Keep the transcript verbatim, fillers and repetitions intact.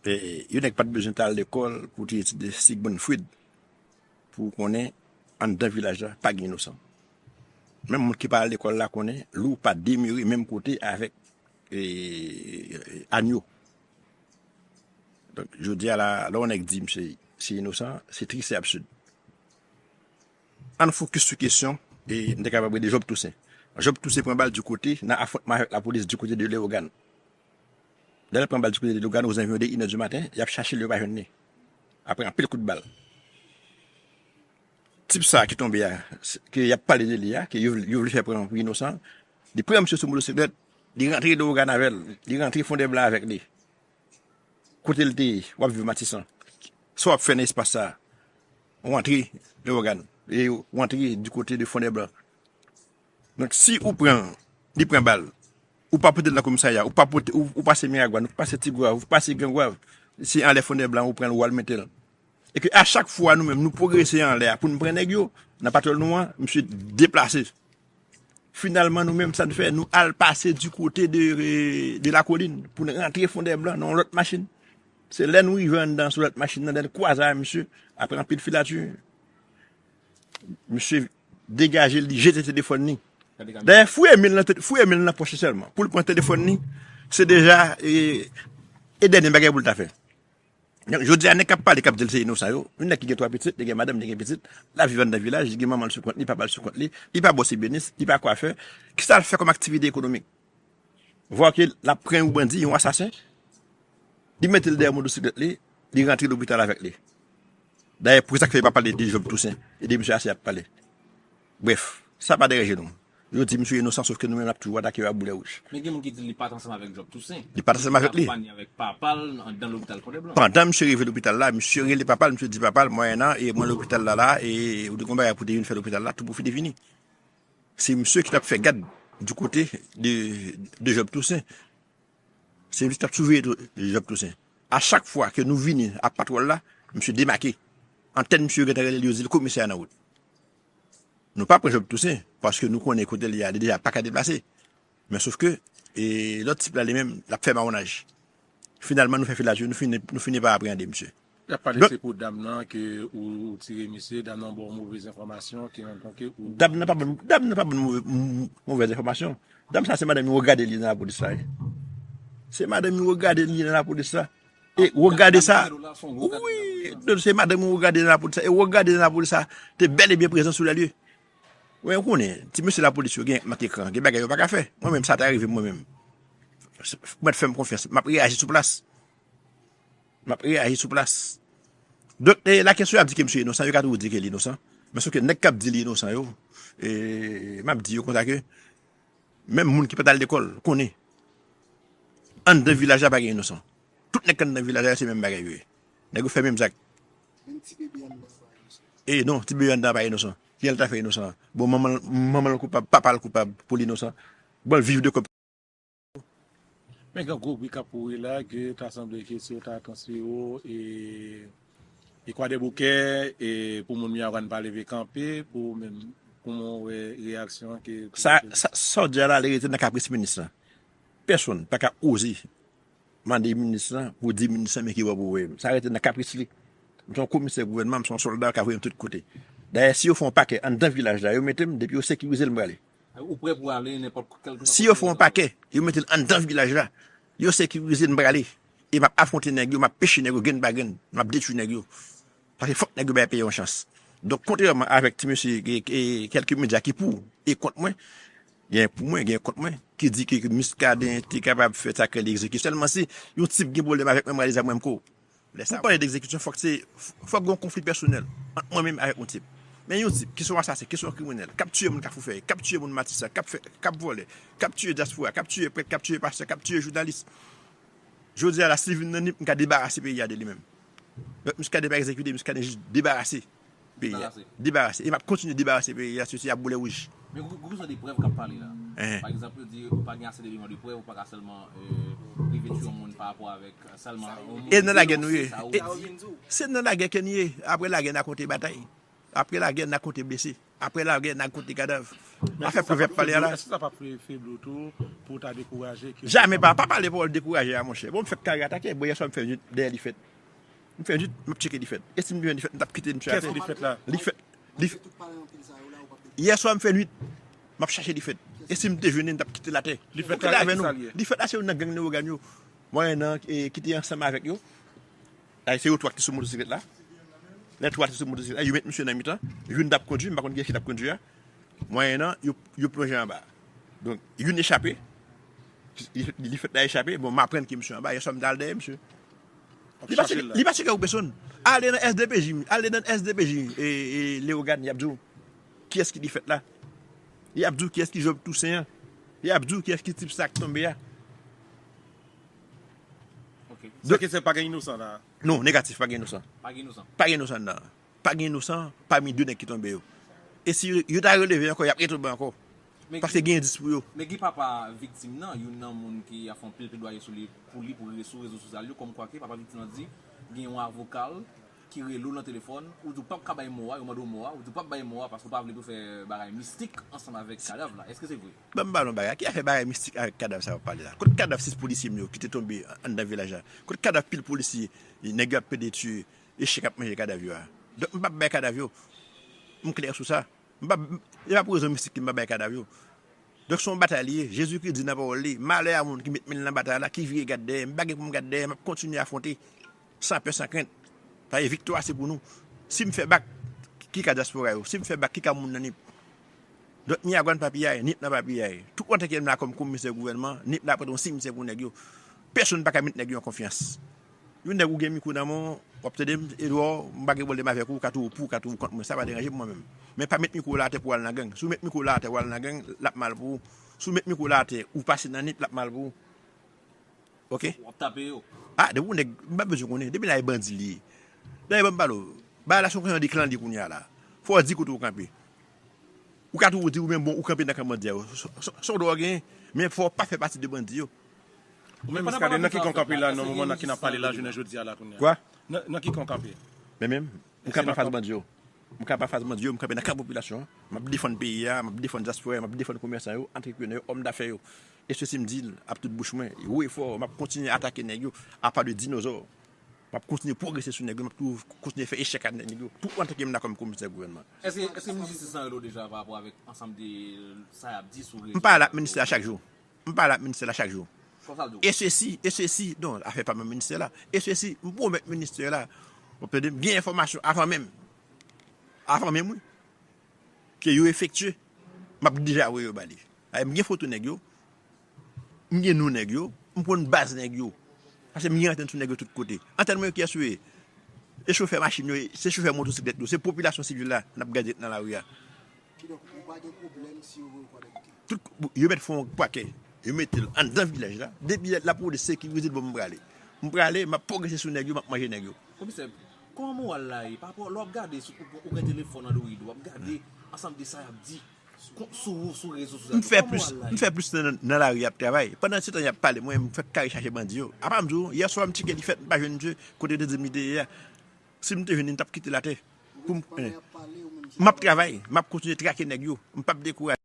E, yon nèg pa t bezwen t al lekòl pou te etidye Sigmund Freud pou w konnen anndan vilaj la pa gen inosan. Menm moun ki pa al lekòl la konnen, lou pa demere menm kote avèk e, anyo. Donk, jodi a la, lè yon nèg di misye se inosan, se tris, se absid. Ann fokis sou kesyon, e n te kapab rele Job Toussaint. Job Toussaint pran bal di kote, nan afwontman avèk lapolis di kote de Leyogàn. Lè l pran bal di kote de Leyogàn, ozanviwon de inè di maten, y ap chache l, yo pa jwenn li. Apre anpil kout bal. Tip sa ki tonbe a, ke y ap pale de li a, ke yo, yo vle fè pran pou inosan, li pran misye sou motosiklèt, li rantre Leyogàn avè l, li rantre Fondèblan avèk li. Kote l te ye, w ap viv Matisan. Sa w ap fè nan espas sa a? Ou antre Leyogàn, e ou antre di kote de Fondèblan. Donk, si ou pran, li pran bal, ou pa pote l nan komisarya, ou pa pote, ou, ou pase Miragwàn, ou pase Tigwav, ou pase Grangwav, se anlè Fondèblan ou pran l, ou al mete l. E ke a chak fwa nou menm, nou pwogrese anlè a pou n pran nèg yo, nan patwòl nou an, misye deplase. Finalman, nou menm, sa n fè, nou al pase di kote de, de Lakolin pou n rantre Fondèblan nan yon lòt machin. Se lè nou rive anndan sou lòt machin nan, lè n kwaze a misye, apre anpil filati, misye degaje l, li jete telefòn li. Dayè, fouye men l nan te-, fouye men l nan pòch li sèlman. Pou l pran telefòn li, se deja e, e dènye bagay pou l ta fè. Donk, jodi a, nèg k ap pale, k ap di l se inosan yo, yon nèg ki gen twa pitit, li gen madanm, li gen pitit, l ap viv anndan vilaj, li gen manman l sou kont li, papa l sou kont li, li pa bòs ebenis, li pa kwafè, kisa l fè kòm aktivite ekonomik? Vwa ke l ap pran yon bandi, yon asasen, li mete l dèyè motosiklèt li, li rantre lopital avèk li. Dayè, pou sa k fè yo pa pale de Job Toussaint, e de misye ase ap pale. Brèf, sa pa deranje nou. Yo di misye inosan, sòf ke nou menm n ap toujou atake yo ak boulè wouj. Men gen moun ki di li pa t ansanm avèk Job Toussaint. Li pa t ansanm avèk li. Li t ap panye avèk papa l anndan lopital Fondèblan. Pandan misye rive lopital la, misye rele papa l, misye di papa l, mwayennan, e mwen lopital la la, e ou te gen yon bagay pou te vin fè lopital la, tou pwofite vini. Se misye ki t ap fè gad di kote de, de Job Toussaint. Se misye ki t ap souveye tou, Job Toussaint. A chak fwa ke nou vini ap patwòl la, misye demake. Antèn misye yo gentan rele l, yo di l komisè a nan wout. Nou pa pran Job Toussaint, paske nou konnen kote l ye a, li deja pa ka deplase. Men sòf ke, e, lòt tip la, li menm, l ap fè mawonaj. Finalman, nou fè filati, nou fini, nou fini pa apreyande misye. Y ap pale se pou dam nan ke ou, ou tire misye, dam nan ba w movèz enfòmasyon, ke antanke ou... Dam nan pa ban, dam nan pa ban move-, m-, movèz enfòmasyon. Dam sa se madanm yo gade li nan lapolis la, wi. Se madanm yo gade li nan lapolis la. E w ap gade sa. Wi, se madanm ou gade nan lapolis sa. E w ap gade nan lapolis sa. Te bèl e byen prezan sou lè lye. Wi, ou konnen, ti mesye lapolis yo gen mank ekran, gen bagay yo pa ka fè. Mwen menm, sa ta rive m mwen menm. Mwen fè m konfyans. M ap reyaji sou plas. M ap reyaji sou plas. Donk, e, la kesyon ap di ke misye inosan, yo ka toujou di ke li inosan. Men sòf ke nèg k ap di li inosan yo, e, m ap di yo konsa ke, menm moun ki pa t al lekòl konnen, anndan vilaj la pa gen inosan. Tout nèg k anndan vilaj la, se menm bagay yo ye. Nèg yo fè menm zak. Menm ti bebe anndan pa inosan. E non, ti bebe anndan pa inosan. Kiyès l ta fè inosan? Bon, manman l, manman l koupab, papa l koupab pou l inosan. Bon, l viv de kòb. Men gen gwo bri k ap woule la, ke ta sanble ke si yo ta transfere w, e, e Kwadèboukè, e pou moun Miragwàn pa leve kanpe, pou menm, kòman w wè reyaksyon ke... Sa, sa, sa w di a la, li rete nan kapris minis lan. Pèsonn pa ka oze mande minis lan pou di minis lan men ki bò pou voye m. Sa rete nan kapris li. M se yon komisè gouvènman, m se yon sòlda, yo ka voye m tout kote. Dayè, si yo fè yon pakè anndan vilaj la, yo mete m, depi yo sekirize l, m prale. Ou prè pou ale nenpòt kèlkeswa kote. Si yo fè yon pakè, yo mete l anndan vilaj la, yo sekirize l, m prale. E m ap afwonte nèg yo, m ap peche nèg yo, grenn pa grenn, m ap detwi nèg yo. Paske fòk nèg yo bay peyi yon chans. Donk, kontrèman avèk ti mesye, e, e, kèlke medya ki pou e kont mwen, gen pou mwen, gen kont mwen, ki di ke, ke Muscadin te kapab fè sa k rele egzekisyon. Sèlman si yon tip gen pwoblèm avèk mwen, m rale zam mwen, m kou. Lè sa, pou pale d egzekisyon, fòk se, fòk gen yon konfli pèsonèl ant mwen menm avèk yon tip. Men yon tip ki se yon asasen, ki se yon kriminèl, k ap tiye moun Kafou Fèy, k ap tiye moun Matisan, k ap fè, k ap vòlè, k ap tiye dyaspora, k ap tiye prèt, k ap tiye pastè, k ap tiye jounalis. Jodi a la, si l vin nan Nip, m ka debarase peyi a de li menm. Donk, Muscadin pa egzekite, Muscadin jis debarase peyi a. Debarase. Debarase. E m ap kontinye debarase peyi a, soti a boulè wouj. Men gwo, gwo bezwen de prèv k ap pale la. Enhen. Pa egzanp, yo di ou pa gen ase de eleman de prèv, ou pa ka sèlman, e, rive tiye yon moun pa rapò avèk sèlman yon moun. E nan lagè nou ye. Sa ou di. Se nan lagè ke n ye. Apre lagè, n a konte batay. Apre lagè, n a konte blese. Apre lagè, n a konte kadav. Pa fè pwovèb pale a la. Èske sa p ap febli w tou pou w ta dekouraje? Jamè. Pa pale pawòl dekouraje a, monchè. Bon, m fèk kare atake. Bon, yèswa m fè nwit dèyè Lifèt. M fè nwit, m ap tcheke Lifèt. E si m te jwenn Lifèt, m t ap kite misye atè. Kiyès ki Lifèt la? Lifèt. Lifèt. Yèswa m fè nwit, m ap chache Lifèt. E si m te jwenn li, m t ap kite l atè. Lifèt la, ki sa l ye? Lifèt la se youn nan gang Lewogàn yo. Mwen nan, e, ki te ansanm avèk yo. Ay, se yo twa ki te sou motosiklèt la. Lè twa te sou motosiklèt la, yo met misye nan mitan. Youn t ap kondui, m pa konn kiyès ki t ap kondui a. Mwayennan, yo, yo plonje anba. Donk, youn echape. Li, li fèt la echape. Bon, m aprann ke misye anba. Yèswa, m t al dèyè misye. Li pa cheke, li pa cheke ou pèsonn. Ale nan S D P J, ale nan S D P J, e, e, Lewogàn, y ap di w kiyès ki Lifèt la. Y ap di w kiyès ki Job Toussaint an. Y ap di w kiyès ki tip sa k tonbe a. Ok. Donk, se ke se pa gen inosan la? Non, negatif, pa gen inosan. Pa gen inosan. Pa gen inosan nan. Pa gen inosan pami de nèg ki tonbe yo. E si yo ta releve ankò, y ap retonbe ankò. Paske gen endis pou yo. Men gen papa viktim nan, youn nan moun ki ap fè anpil pledwaye sou li, pou li, pou li sou rezo sosyal yo, kòmkwa ke papa viktim nan di gen yon avoka l ki rele w nan telefòn, ou di w p ap ka bay mo a, yo mande w mo a, ou di w p ap bay mo a paske w pa vle pou fè bagay mistik ansanm avèk kadav la. Èske se vre? Ban m ba nou bagay. Ki afè bagay mistik avèk kadav sa w ap pale la? Kote kadav sis polisye m yo ki te tonbe anndan vilaj la? Kote kadav pil polisye, nèg yo ap pede tiye, echèk ap manje kadav yo a? Donk, m p ap bay kadav yo. M klè sou sa. M p ap, e pa pou rezon mistik ke m pa bay kadav yo. Donk, se yon batay li ye. Jezikri di nan pawòl li, malè a moun ki met men l nan batay la, ki vire gad dèyè. M pa gen pou m gad dèyè, m ap kontinye afwonte, san pè, san krent. Paske viktwa se pou nou. Si m fè bak, ki ka dyaspora yo? Si m fè bak, ki ka moun nan Nip? Donk, Miragwàn pa piyay, Nip nan pa piyay. Tout antan ke m la kòm komisè gouvènman, Nip la ap rete yon simityè pou nèg yo. Pèsonn pa ka met nèg yo an konfyans. Yon nèg ou gen mikwo nan men w, w ap tande m, Edouard, m pa gen pwoblèm avèk ou, ou ka twouve w pou, ou ka twouve w kont mwen, sa pa deranje m mwen menm. Men pa met mikwo w la atè pou w al nan gang. Si w met mikwo w la atè, w al nan gang, l ap mal pou ou. Si w met mikwo w la atè, ou pase nan Nip, l ap mal pou ou. Ok? W ap tape yo. Ah, depi yon nèg, m pa bezwen konnen. Depi la, e bandi li ye. Dayè, ban m pale w. Bagay la se yon kesyon de klan li kounye a la. Fò w di kote w kanpe. Ou ka toujou di ou menm bon, ou kanpe nan kan bandi a yo. Se, se, se yon dwa w genyen, men fò w pa fè pati de bandi yo. Ou menm, Miskaden, nan ki kan w kanpe la, nan moman nan ki n ap pale la, jounen jodi a la, kounye a? Kwa? Nan, nan ki kan w kanpe? Men menm, m kanpe anfas bandi yo. M kanpe anfas bandi yo, m kanpe nan kan popilasyon an. M ap defann peyi a, m ap defann dyaspora, m ap defann komèsan yo, antreprenè yo, òm dafè yo. E sesi m di l ap tout bouch mwen, wo e fò, m ap kontinye atake nèg yo, apa de dinozò. M ap kontinye pwogrese sou nèg yo, m ap toujou kontinye fè echèk ak nèg yo. Tout antan ke m la kòm komisè gouvènman. Èske, èske ministè an rele w deja pa rapò avèk ansanm de sa y ap di sou rezo? M pale ak ministè a chak jou. M pale ak ministè la chak jou. Konsa l di w? E sesi, e sesi, non, afè pa menm ministè la. E sesi, m pwomèt ministè la. W ap tande m, gen enfòmasyon avan menm. Avan menm, wi. Ke yo efektye, m ap deja voye yo ba li. Ay, m gen foto nèg yo. M gen non nèg yo, m konn baz nèg yo. Paske m gen antèn sou nèg yo tout kote. Antèn mwen yo kiyès yo ye? Se chofè machin yo ye, se chofè motosiklèt yo, se popilasyon sivil la n ap gade nan lari a. Kidonk, ou pa gen pwoblèm si yo voye w pa dèbite? Tout, yo mèt fè yon pakè, yo mete l anndan vilaj la. Depi lapolis sekirize l, bon, m prale. M prale, m ap pwogrese sou nèg yo, m ap manje nèg yo. Komisè, kòman moral la ye? Pa rapò, lè w ap gade, sou, ou, ou gen telefòn Android, w ap gade ansanm de sa y ap di. Sou, sou, sou rezo sosyal yo, kòman w al la? M fè plis, m fè plis nan, nan lari ap travay. Pandan se tan y ap pale, mwen, m fèk kare chache bandi yo. Apa m di w, yè swa m tcheke Lifèt, m pa jwenn misye, kote yo te di m li te ye a. Si m te jwenn li, m t ap kite l atè. Pou m, m ap travay, m ap kontinye trake nèg yo. M p ap dekouraje.